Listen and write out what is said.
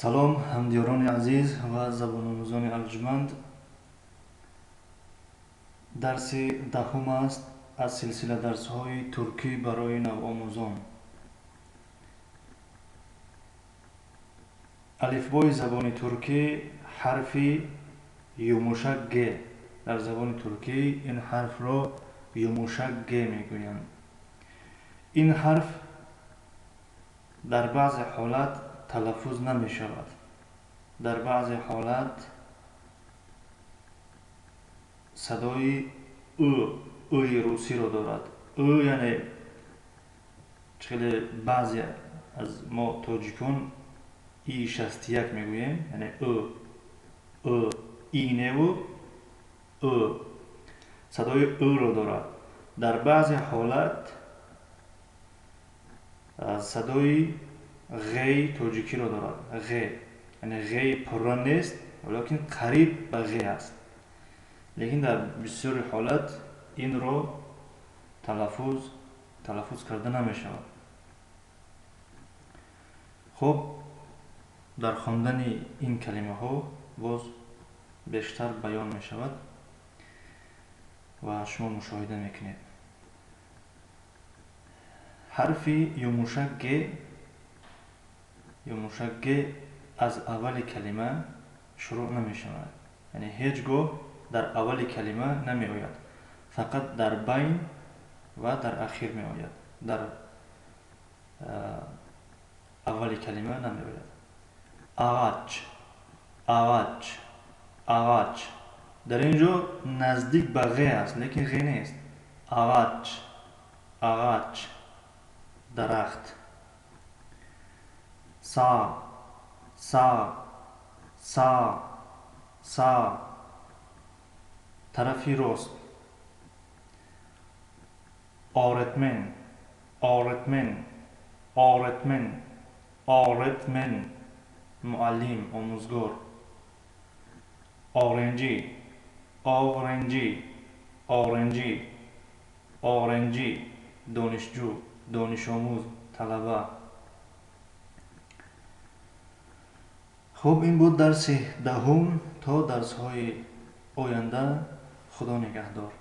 Салом, ҳамдиёрони азиз ва забономӯзони арҷманд. Дарси 10-ум аст аз силсила дарсҳои туркӣ барои навомӯзон. Алифбои забони туркӣ ҳарфи юмушак г. Дар забони туркӣ ин ҳарфро юмушак г мегӯянд. Ин ҳарф дар баъзе ҳолат талаффуз намешавад. Дар баъзе ҳолат садои ӯ, ӯи русиро дорад. Ӯ, яъне хеле баъзе аз мо тоҷикон и 61 мегӯем, яъне ӯ, ӯ, и неву ӯ, садои ӯро дорад. Дар баъзе ҳолат садои ғеи тоҷикиро дорад. Ғе, яъне ғеи пурра нест, лекин қариб ба ғе аст. Лекин дар бисёри ҳолат инро талаффуз карда намешавад. Хуб, дар хондани ин калимаҳо боз бештар баён мешавад ва шумо мушоҳида мекунед. Ҳарфи юмушак г, юмушак г аз аввали калима шурӯъ намешавад. Яъне ҳеҷ гоҳ дар аввали калима намеояд. Фақат дар байн ва дар ахир меояд. Дар аввали калима намеояд. Ağaç, ağaç, ağaç. Дар ин ҷо наздик ба ғе аст, лекин ғе нест. Ağaç, ağaç, дарахт. Sağ, sağ, sağ, sağ. Тарафи рост. Öğretmen, öğretmen, öğretmen, öğretmen. Муаллим, омӯзгор. Öğrenci, öğrenci, öğrenci, öğrenci. Донишҷӯ, донишомӯз, талаба. Хуб, ин буд дарси 10-ум. То дарсҳои оянда Худо нигаҳдор.